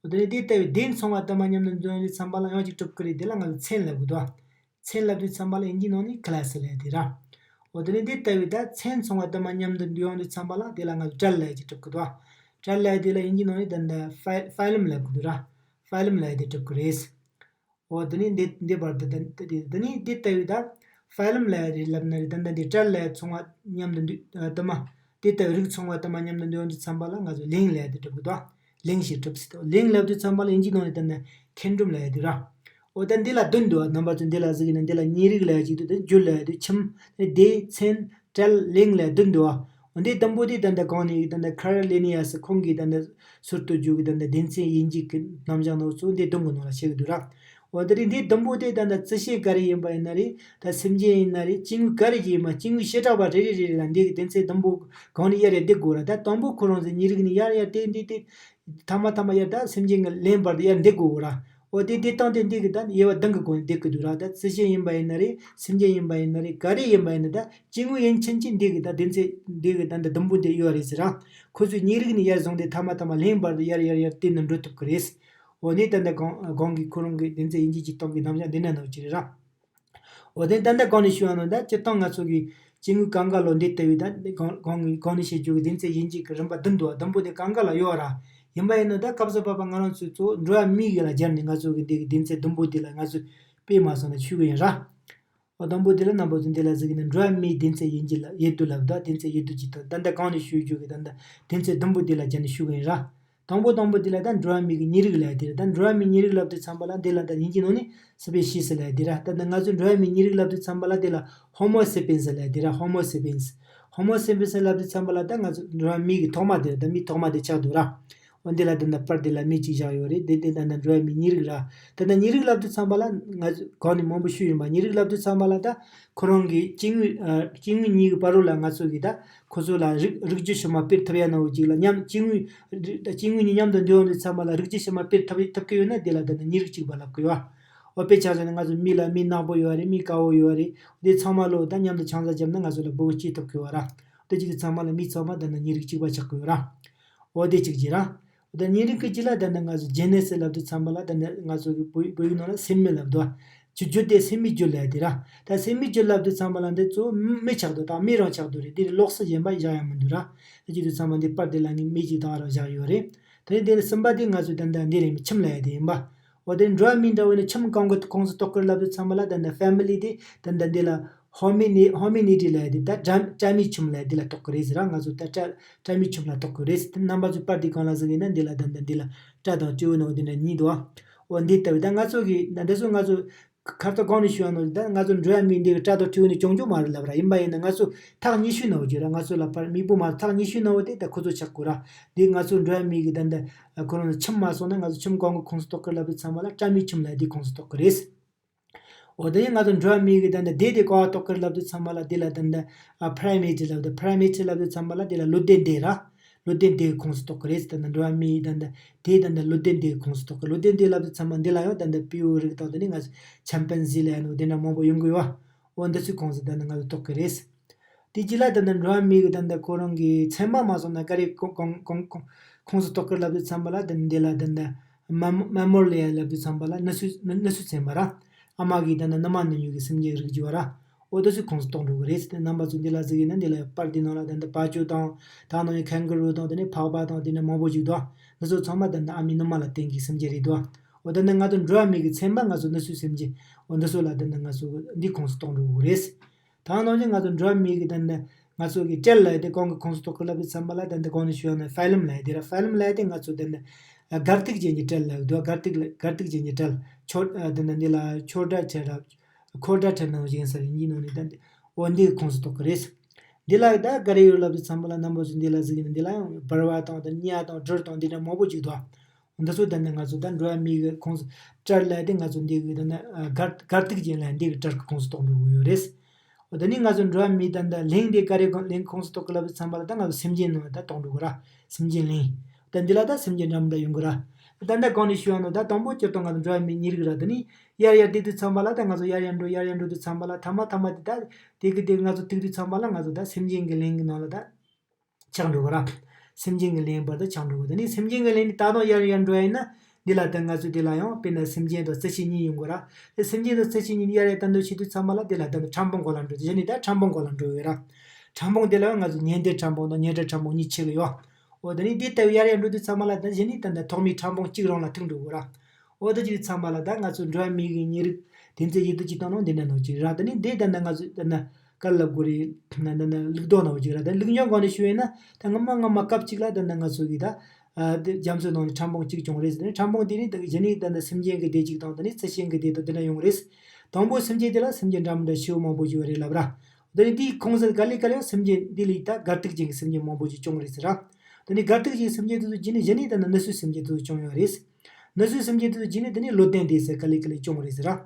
འོ་དེ་ནས་དེ་ལྟ་བུའི་སྡེ་ཚང་བ་དུ་མ་མཉམ་དུ་འཛོམས་དུས་ཙམ་པ་ལ་ཡང་ཅིག་གྲུབ་ཀྱི་རེད། དེ་ལ་ང་ཚོ་ཚན་ལབ་ཡ་གི་འདུག་ཚན་ལབ་དུས་ཙམ་པ་ལ་དབྱིན་ཇིའི་ནང་ནས་ཁི་ལ་སི་ལབ་ཡ་དེ་ར། འོ་དེ་ནས་དེ་ལྟ་བུའི་ད་ཚན་ཚང་བ་དུ་མ་མཉམ་དུ་འཛོམས་དུས་ཙམ་པ་ལ་དེ་ལ་ང་ཚོ་ཊ་ལབ་ཡ་ཅིག་གྲུབ་ཀྱི་འདུག་ཊ་ལབ་ཡ་དེ་ལ་དབྱིན་ཇིའི་ནང་ནས་ད་ལྟ་ཕའི་ཕའི་ལམ་ལབ་ཡ་གི་འདུག་ར། ཕའི་ལམ་ལབ་ཡ་དེ་གྲུབ་ཀྱི་རེད། འོ་དེ་ནས་འདི་འདི་བར་དུ་ད་དེ་དེ་ནས་འདི་ལྟ་བུའི་ད་ཕའི་ལམ་ལབ་ཡ་རེད་ལབ་ན་རེད། ད་ད་འདི་ཊ་ལབ་ཡ་ཚང་བ་མཉམ་དུ་འདུས་ཨ་དུ་མ་དེ་ལྟ་བུའི་རིགས་ཚང་བ་དུ་མ་མཉམ་དུ་འདུས་ཡོང་དུས་ཙམ་པ་ལ་ང་ཚོ་ལིང་ལབ་ཡ་དེ་གྲུབ་ཀྱི་འདུག་ལིང་ཞིག་གྲུབ་སྲིད་དོ། ལིང་ལབ་དུས་ཙམ་པ་ལ་དབྱིན་ཇིའི་ནང་ནས་ད་ནི་ཁྱེར་འབྲུམ་ལབ་ཡ་དེ་ར། འོ་ད་འདི་ལ་བདུན་འདུག་རྣམ་པ་ཚོ་འདི་ལ་གཟིགས་ཡིན་ན་འདི་ལ་གཉིས་རིགས་ལབ་ཡ་གཅིག་འདུག་དེ་རྒྱུད་ལབ་ཡ་དེ་ཁྱིམ་སྡེ་ཚན་ཊ་ལིང་ལབ་ཡ་བདུན་འདུག་འོ་འདི་དང་པོ་དེ་ད་ལྟ་གོང་ནས་ད་ལྟ་ཁར་ལི་ནི་ཡ་སི་ཁོང་གིས་ད་ལྟ་ཟུར་དུ་བརྗོད་ཀྱི་ད་ལྟ་སྡེ་ཚན་དབྱེ་འབྱེད་ཀྱི་རྣམ་གཞག་ནང་ཚོ་འདི་བདུན་གྱི་ནང་ལ་བཤད་ཀྱི་འདུག་ར། འོ་དེ་རིང་འདི་དང་པོ་དེ་ད་ལྟ་རྩི་ཤིང་ག་རེ་ཡིན་པ་ཡིན་ན་རེད། ད་སེམས་ཅན་ཡིན་ན་རེད། སྐྱེ་དངོས་ག་རེ་ཡིན་པ་སྐྱེ་དངོས་བྱེ་བྲག་པ་རེ་རེ་རེ་རེ་ལ་འདི་གི་སྡེ་ཚན་དང་པོ་གོང་ནས་ཡར་ཡར་འདེགས་དགོས་ར། ད་དང་པོ་ཁོ་རང་ཚོ་གཉིས་རིགས་ནས་ཡར་ཡར་དེ་འདི་དེ་ཐ་མ་ཐ་མ་ཡར་ད་སེམས་ཅན་གྱི་ལན་བར་དུ་ཡར་འདེགས་དགོས་ར། འོ་དེ་དེ་སྟངས་དེ་འདི་གི་ད་དབྱེ་བ་བདུན་གྱི་སྒོ་ནས་འདེགས་ཀྱི་འདུག་ར། ད་རྩི་ཤིང་ཡིན་པ་ཡིན་ན་རེད། སེམས་ཅན་ཡིན་པ་ཡིན་ན་རེད། ག་རེ་ཡིན་པ་ཡིན་ན་ད་སྐྱེ་དངོས་ཡིན་ཕྱིན་ཆད་འདི་གི་ད་སྡེ་ཚན་འདི་གི་ད་འདི་དང་པོ་འདི་ཡོད་རེད་ཟེར་ར། ཁོ་ཚོས་གཉིས་རིགས་ནས་ཡར་བཟུང་སྟེ་ཐ་མ་ཐ་མ་ལན་བར་དུ་ཡར་ཡར་ཡར་བརྟན་ནས་འགྲོ་ཐུབ་ཀྱི་རེད། འོ་ནས་ད་ལྟ་གོང་གོང་གི་ཁོ་རང་གི་སྡེ་ཚན་དབྱེ་འབྱེད་ཀྱི་སྟངས་ཀྱི་རྣམ་གཞག་འདི་ན་ནང་བཞིན་རེད་ར། འོ་དེ་ད་ལྟ་གོང་ནས་ཞུས་པ་ནང་ད་སྤྱིར་བཏང་ང་ཚོ་གི་སྐྱེ་དངོས་གང་ག་ལོ་འདི་ལྟ་བུའི་ད་གོང་གོང་གི་གོང་ནས་བཤད་རྒྱུ་གི་སྡེ་ཚན་དབྱེ་འབྱེད་ཀྱི་རིམ་པ་བདུན་འདུག་དང་པོ་དེ་གང་ག་ལ་ཡོད་ར། ཡིན་པ་ཡིན་ན་ད་སྐབས་སུ་བབ་པ་ང་རང་ཚོས་གཙོ་བོ་འགྲོ་བ་མིའི་རིགས་ལ་སྦྱར་ནས་ང་ཚོ་གི་འདི་གི་སྡེ་ཚན་བདུན་པོ་འདི་ལ་ང་ཚོས་དཔེ་མ་སོང་ན་ཞུ་གི་ཡིན་ར། ཨོ་དང་པོ་དེ་ལ་རྣམ་པ་ཚོ་འདི་ལ་གཟིགས་ན་འགྲོ་བ་མིའི་སྡེ་ཚན་དབྱེ་འབྱེད་ལ་དབྱེ་བསྡུ་ལབ་ད། སྡེ་ཚན་དབྱེ་བསྡུ་ཅིག་དང་ད་ལྟ་གོང་ནས་ཞུ་རྒྱུ་གི་ད་ལྟ་སྡེ་ཚན་བདུན་པོ་དེ་ལ་སྦྱར་ནས་ཞུ་གི་ཡིན་ར། དང་པོ་དང་པོ་དེ་ལ་ད་འགྲོ་བ་མིའི་གི་མི་རིགས་ལབ་དེ་ར། ད་འགྲོ་བ་མིའི་མི་རིགས་ལབ་དུས་ཙམ་པ་ལ་འདི་ལ་ད་དབྱིན་ཇིའི་ནང་ནས་སི་པེ་ཤིས་ལབ་དེ་ར། ད་ད་ང་ཚོ་འགྲོ་བ་མིའི་མི་རིགས་ལབ་དུས་ཙམ་པ་ལ་དེ་ལ་ཧོ་མོ་སེ་པིན་སི་ལབ་དེ་ར། ཧོ་མོ་སེ་པིན་སི། ཧོ་མོ་སེ་པིན་སི་ལབ་དུས་ཙམ་པ་ལ་ད་ང་ཚོ་འགྲོ་བ་མི་གི་ཐོག་མ་དེ་ར། ད་མི་ཐོག་མ་དེ་ཆགས་འདུག་ར། འོ་འདི་ལ་ད་ད་པར་དེ་ལ་མི་གཅིག་བཞག་ཡོད་རེད། དེ་དེ་ད་ད་འགྲོ་བ་མིའི་མི་རིགས་ར། ད་ད་མི་རིགས་ལབ་དུས་ཙམ་པ་ལ་ང་ཚོ་གོང་ནས་མང་པོ་ཞུས་ཡིན་པ། མི་རིགས་ལབ་དུས་ཙམ་པ་ལ་ད་ཁོ་རང་གི་སྐྱེ་དངོས་ཨ་སྐྱེ་དངོས་གཉིས་ཀྱི་བར་རོ་ལ་ང་ཚོ་གི་ད་ཁོ་ཚོ་ལ་རིགས་རིགས་རྒྱུད་ཕྱི་མ་སྤེལ་ཐུབ་ཡ་ནང་བཞིན་ལ་མཉམ་སྐྱེ་དངོས་རིགས་སྐྱེ་དངོས་གཉིས་མཉམ་དུ་འདུས་ཡོང་དུས་ཙམ་པ་ལ་རིགས་རྒྱུད་ཕྱི་མ་སྤེལ་ཐུབ་ཐུབ་ཀྱི་ཡོད་ན་དེ་ལ་ད་ནི་མི་རིགས་གཅིག་པ་ལབ་ཀྱི་ཡོད། འོ་དཔེ་ཆ་བཞག་ན་ང་ཚོ་མི་ལ་མི་ནག་པོ་ཡོད་རེད། མི་དཀར་པོ་ཡོད་རེད། དེ་ཚང་མ་ལོ་ད་མཉམ་དུ་ཆང་ས་བརྒྱབ་ན་ང་ཚོ་ལ་སྦུ་གུ་སྐྱེས་ཐུབ་ཀྱི་ཡོད་ར། དེ་གཅིག་དེ་ཚང་མ་ལ་མི་ཚང་མ་ད་ནི་མི་རིགས་གཅིག་པ་ཆགས་ཀྱི་ཡོད་ར། འོ་དེ་གཅིག་གཅིག་ར། འོ་ད་མི་རིགས་གཅིག་ལ་ད་ནི་ང་ཚོ་ཇེ་ནེ་སི་ལབ་དུས་ཙམ་པ་ལ་ད་ནི་ང་ཚོ་གི་བོད་བོད་ཡིག་ནང་ལ་སེམས་མི་ལབ་འདུག་རྒྱུད་རྒྱུད་དེ་སེམས་མི་རྒྱུད་ལབ་དེ་ར། ད་སེམས་མི་རྒྱུད་ལབ་དུས་ཙམ་པ་ལ་འདི་གཙོ་བོ་མི་ཆགས་འདུག་ད་མི་རང་ཆགས་འདུག་རེད། དེ་ལོགས་སུ་གཞན་པ་བཞག་ཡ་མི་འདུག་ར། དེ་བྱེད་དུས་ཙམ་པ་འདི་པར་དེ་ལ་ངས་མི་གཅིག་དང་རང་བཞག་ཡོད་རེད། དེ་ནས་དེ་ནས་གསུམ་པ་དེ་ང་ཚོས་ད་ལྟ་འདི་རེད། ཁྱིམ་ལབ་ཡ་དེ་ཡིན་པ། འོ་དེ་འགྲོ་བ་མི་འདྲ་བོ་ནི་ཁྱིམ་གང་གི་ཁོངས་སུ་གཏོགས་ཀྱི་རེད་ལབ་དུས་ཙམ་པ་ལ་ད་ལྟ་ཕེ་མི་ལི་དེ་ད་ལྟ་འདི་ལ་ཧོ་མི་ནི་ཧོ་མི་ནི་ཏི་ལབ་ཡ་དེ་ད་སྤྲ་སྤྲ་མིའི་ཁྱིམ་ལབ་ཡ་དེ་ལ་གཏོགས་ཀྱི་རེད་ཟེར་ར། ང་ཚོ་ད་སྤྲ་སྤྲ་མིའི་ཁྱིམ་ལ་གཏོགས་ཀྱི་རེད་ཟེར། དེ་རྣམ་པ་ཚོས་པར་དེ་གང་ལ་གཟིགས་ཡིན་ན་འདི་ལ་ད་ལྟ་འདི་ལ་སྤྲ་དང་སྤྲེའུ་ནང་འདི་འདྲ་གཉིས་འདུག་འོ་འདི་ལྟ་བུ་ད་ང་ཚོ་གི་ད་འདི་ཚོ་ང་ཚོ་ཁ་ཏ་གང་ནས་ཞུ་ཡ་ནོ་ད་ང་ཚོ་འགྲོ་བ་མི་འདི་གི་སྤྲ་དང་སྤྲེའུ་ནི་གྱོང་གྱོང་མ་རེད་ལབ་ར། ཡིན་པ་ཡིན་ན་ང་ཚོ་ཐག་ཉེ་ཤོས་ནོ་གི་ར། ང་ཚོ་ལ་ཕར་མི་བུ་མ་ཐག་ཉེ་ཤོས་ནོ་དེ་ད་ཁོ་ཚོ་ཆགས་དགོས་ར། འདི་ང་ཚོ་འགྲོ་བ་མི་གི་ད་འདི་ཁོ་རང་ཚོ་ཁྱིམ་མ་སོང་ན་ང་ཚོ་ཁྱིམ་གང་གི་ཁོངས་སུ་གཏོགས་ཀི་ལབ་དུས་ཙམ་པ་ལ་སྤྲ་མིའི་ཁྱིམ་ལབ་དེ་ཁོངས་སུ་གཏོགས་ཀི་རེད། འོ་དེ་ཡིན་ང་ཚོ་འགྲོ་བ་མི་གི་ད་འདི་སྡེ་དེ་ག་པར་གཏོགས་ཀི་ལབ་དུས་ཙམ་པ་ལ་དེ་ལ་ད་འདི་ཨ་ཕ་ར་མེ་ཊ་ལབ་དེ། ཕ་ར་མེ་ཊ་ལབ་དུས་ཙམ་པ་ལ་དེ་ལ་ལོ་ལྡན་སྡེ་ར། ལོ་ལྡན་སྡེ་གི་ཁོངས་སུ་གཏོགས་ཀི་རེད། ད་འདི་འགྲོ་བ་མི་ད་འདི་དེ་ད་འདི་ལོ་ལྡན་སྡེ་གི་ཁོངས་སུ་གཏོགས་ཀི། ལོ་ལྡན་སྡེ་ལབ་དུས་ཙམ་པ་འདི་ལ་ཡང་ད་འདི་སྤྲེའུ་རིགས་དང་དེ་ནས་ང་ཚོ་ཆམ་པན་ཟི་ལབ་ཡ་ནོ་དེ་འདྲ་མང་པོ་ཡོང་གི་ཡོད། འོ་འདི་ཚོའི་ཁོངས་སུ་ད་འདི་ང་ཚོ་གཏོགས་ཀི་རེད། དེ་རྗེས་ལ་ད་ལྟ་འགྲོ་བ་མི་གི་ད་ལྟ་ཁོ་རང་གི་ཚན་པ་མ་སོང་ན་ག་རེ་གོང་གོང་གོང་གོང་ཁོངས་སུ་གཏོགས་ཀི་ལབ་དུས་ཙམ་པ་ལ་ད་ལྟ་འདི་ལ་ད་ལྟ་མ་མ་མོ་ལི་ཡ་ལབ་དུས་ཙམ་པ་ལ་ནུ་གསོའི་ནུ་གསོའི་ཚན་པ་ར། ཨ་མ་གི་ད་ལྟ་ནུ་མ་ནུ་ཡུག་གི་སེམས་ཅན་རིགས་རྒྱུད་ར། འོ་དེ་ཚོའི་ཁོངས་སུ་གཏོགས་འགྲོ་གི་རེད། དེ་རྣམ་པ་ཚོ་འདི་ལ་གཟིགས་ཡིན་ན་འདི་ལ་པར་འདི་ནང་ལ་ད་ལྟ་བ་ཅོ་དང་ད་ནང་ཡི་ཁེང་གུ་རུ་དང་དེ་ནས་ཕག་པ་དང་དེ་ནས་མང་པོ་ཞིག་འདུག་འདི་ཚོ་ཚང་མ་ད་ལྟ་ཨ་མའི་ནུ་མ་ལ་བརྟེན་གི་སེམས་ཅན་རེད་འདུག་འོ་ད་ལྟ་ང་ཚོ་འགྲོ་བ་མི་གི་ཚན་པ་ང་ཚོ་ནུ་གསོའི་སེམས་ཅན་འོ་འདི་ཚོ་ལ་ད་ལྟ་ང་ཚོ་འདི་ཁོངས་སུ་གཏོགས་འགྲོ་གི་རེད། ད་ནང་བཞིན་ང་ཚོ་འགྲོ་བ་མི་གི་ད་ནི་ང་ཚོ་གི་སྤྲེལ་ལབ་ཡ་དེ་གང་གི་ཁོངས་སུ་གཏོགས་གི་ལབ་དུས་ཙམ་པ་ལ་ད་ནི་གང་ནས་ཞུ་ཡ་ན་ཕའི་ལམ་ལབ་ཡ་དེ་ར། ཕའི་ལམ་ལབ་ཡ་དེ་ང་ཚོ་ད་ནི་སྒལ་ཏིག་ཅན་གྱི་སྤྲེལ་ལབ་འདུག་སྒལ་ཏིག་ལ་སྒལ་ཏིག་ཅན་གྱི་སྤྲེལ་ཆོ་ད་ནི་འདི་ལ་ཆོ་འདྲ་ཁྲེ་ར་ཁོ་འདྲ་ཁྲེ་ནང་བཞིན་ས་རེ་གཉིས་ནང་ནས་ད་འདི་འོ་འདི་གི་ཁོངས་སུ་གཏོགས་གི་རེད། འདི་ལ་ད་ག་རེ་ཡོད་ལབ་དུས་ཙམ་པ་ལ་རྣམ་པ་ཚོ་འདི་ལ་གཟིགས་ཡིན་ན་འདི་ལ་ཡང་འབར་བ་དང་ད་ཉ་དང་སྦྲུལ་དང་འདི་འདྲ་མང་པོ་ཅིག་འདུག་འདི་ཚོ་ད་ནི་ང་ཚོ་ད་འགྲོ་བ་མི་གི་ཁོངས་སུ་སྤྲེལ་ལབ་དེ་ང་ཚོ་འདི་གི་ད་ནི་སྒལ་སྒལ་ཏིག་ཅན་ལབ་འདི་གི་སྤྲེལ་གི་ཁོངས་སུ་གཏོགས་འགྲོ་གི་ཡོད་རེད། འོ་ད་ནི་ང་ཚོ་འགྲོ་བ་མི་ད་ལྟ་གླིང་དེ་ག་རེ་གླིང་ཁོངས་སུ་གཏོགས་གི་ལབ་ཙམ་པ་ལ་ད་ང་ཚོ་སེམས་ཅན་ནང་ད་གཏོགས་འགྲོ་གི་ར། སེམས་ཅན་གླིང་། ད་འདི་ལ་ད་སེམས་ཅན་འདྲ་མི་འདྲ་ཡོང་གི་ར། ད་ལྟ་གང་ནས་ཞུ་ཡ་ནོ་ད་དང་པོ་སྤྱིར་བཏང་ང་ཚོ་འགྲོ་བ་མི་མི་རིགས་ར། ད་ནི་ཡར་ཡར་བསྡད་དུས་ཙམ་པ་ལ་ད་ང་ཚོ་ཡར་ཡར་འགྲོ་ཡར་ཡར་འགྲོ་དུས་ཙམ་པ་ལ་ཐ་མ་ཐ་མ་དེ་ད་དེ་གི་དེ་ང་ཚོ་ཐུག་དུས་ཙམ་པ་ལ་ང་ཚོ་ད་སེམས་ཅན་གི་གླིང་གི་ནང་ལ་ད་ཆགས་འགྲོ་གི་ར། སེམས་ཅན་གྱི་གླིང་བར་དུ་ཆགས་འགྲོ་གི། དེ་ནས་སེམས་ཅན་གྱི་གླིང་ནས་ད་དུང་ཡར་ཡར་འགྲོ་ཡ་ཡིན་ན། འདི་ལ་ད་ང་ཚོ་འདི་ལ་ཡང་དཔེར་ན་སེམས་ཅན་དང་རྩི་ཤིང་གཉིས་ཡོང་གི་ར། དེ་སེམས་ཅན་དང་རྩི་ཤིང་གཉིས་ཡར་ཡར་ལྟ་འདོད་བྱེད་དུས་ཙམ་པ་ལ་འདི་ལ་ད་ཕྲ་ཕུང་སྐོར་ལ་འགྲོ། གཞི་ནས་ད་ཕྲ་ཕུང་སྐོར་ལ་འགྲོ་ཡོད་ར། ཕྲ་ཕུང་འདི་ལ་ཡང་ང་ཚོ་ཉི་ཟླའི་ཕྲ་ཕུང་དང་ཉི་སྒྲོན་ཕྲ་ཕུང་གཉིས་ཕྱེ་གི་ཡོད། འོ་དེ་ནས་འདི་ལྟ་བུ་ཡར་ཡར་འགྲོ་དུས་ཙམ་པ་ལ་ད་གཞི་ནས་ད་ད་ཐོག་མའི་ཕྲ་ཕུང་གཅིག་རང་ལ་ཐུག་འགྲོ་གི་ར། འོ་དེ་བྱེད་དུས་ཙམ་པ་ལ་ད་ང་ཚོ་འགྲོ་བ་མི་གི་ཉེ་རིགས་སྡེ་ཚན་ཡིད་དུ་ཅི་བཏང་ནོ་འདི་འདྲ་ནང་གཅིག་ར། དེ་ནས་འདི་ད་ད་ང་ཚོ་ད་ན། ག་ལབ་དགོས་རེད། ན་ན་ན་ལུགས་ལྡོག་ནང་བཞིན་ར། ད་ལུགས་འབྱུང་སྒང་ནས་ཞུ་ཡིན་ན་ད་སྔ་མ་སྔ་མ་སྐབས་གཅིག་ལ་ད་ནི་ང་ཚོ་གི་ད་ཨ་དེ་རྒྱ་མཚོའི་ནང་ནས་ཕྲ་ཕུང་གཅིག་བྱུང་རེད་ཟེར་ནས། ཕྲ་ཕུང་དེ་ནི་ད་གཞི་ནས་ད་ནི་སེམས་ཅན་གྱི་སྡེ་གཅིག་དང་ད་ནི་རྩི་ཤིང་གི་སྡེ་དང་དེ་འདྲ་ཡོང་རེད། དང་པོ་སེམས་ཅན་དེ་ལ་སེམས་ཅན་འདྲ་མི་འདྲ་ཞེ་པོ་མང་པོ་ཞིག་ཡོད་རེད་ལབ་ར། ད་ནི་དེའི་ཁོངས་སུ་ག་ལེ་ག་ལེ་སེམས་ཅན་དེ་ལས་ད་སྒལ་ཏིག་ཅན་གྱི་སེམས་ཅན་མང་པོ་ཞིག་བྱུང་རེད་ཟེར་ར། ད་ནི་སྒལ་ཏིག་ཅན་གྱི་སེམས་ཅན་དེ་ཚོ་གཞི་ནས་གཞི་ནས་ད་ནི་ནུ་གསོའི་སེམས་ཅན་དེ་ཚོ་བྱུང་ཡོད་རེད། ནུ་གསོའི་སེམས་ཅན་དེ་ཚོ་གཞི་ནས་དེ་ནི་ལོ་ལྡན་སྡེ་ཟེར་ག་ལེ་ག་ལེ་བྱུང་རེད་ཟེར་ར།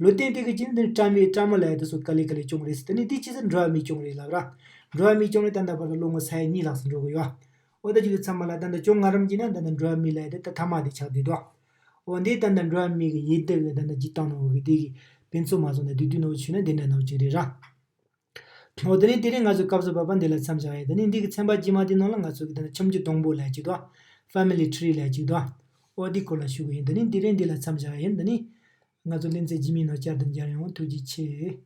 ལོ་ལྡན་སྡེ་གི་གཞི་ནས་དེ་ནི་སྤྲ་མི་སྤྲ་མི་ལབ་ཡ་དེ་ཚོ་ག་ལེ་ག་ལེ་བྱུང་རེད་ཟེར། དེ་ནི་དེ་ཕྱིས་སུ་འགྲོ་བ་མི་བྱུང་རེད་ལབ་ར། འགྲོ་བ་མི་བྱུང་རེད། ད་ལྟ་བར་དུ་ལོ་ངོ་ས་ཡ་གཉིས་ལྷག་ཙམ་འགྲོ་གི་ཡོད། འོ་ད་ཅིག་གི་ཚང་མ་ལ་ད་ལྟ་བྱུང་ང་རམ་གྱི་ན་ད་ལྟ་འགྲོ་བ་མི་ལབ་ཡ་དེ་ད་ཐ་མ་དེ་ཆགས་བསྡད་འདུག་འོ་འདི་ད་ལྟ་འགྲོ་བ་མི་གི་ཡི་གེ་གི་ད་ལྟ་ཇི་ལྟར་ནང་གི་དེ་གི་དཔེ་མཚོན་མ་སོང་ན་དེ་དུས་ནང་ཆུ་ན་དེ་འདྲ་ནང་ཅིག་རེད་ར། འོ་དེ་ནས་དེ་རིང་ང་ཚོས་སྐབས་སུ་བབ་པ་འདི་ལ་མཚམས་བཞག་ཡིན། དེ་ནས་འདི་གི་ཚན་པ་རྗེས་མ་དེ་ནང་ལ་ང་ཚོ་གི་ད་ནི་ཁྱིམ་རྒྱུད་སྡོང་པོ་ལབ་ཅིག་དང་། ཕེ་མི་ལི་ཊི་རི་ལབ་ཅིག་དང་། འོ་འདི་སྐོར་ལ་ཞུ་གི་ཡིན། དེ་ནས་དེ་རིང་འདི་ལ་མཚམས་བཞག་ཡིན། དེ་ནས་ང་ཚོ་ལེ་ཚན་རྗེས་མའི་ནང་བསྐྱར་དུ་མཇལ་ཡོང་། ཐུགས་རྗེ་ཆེ།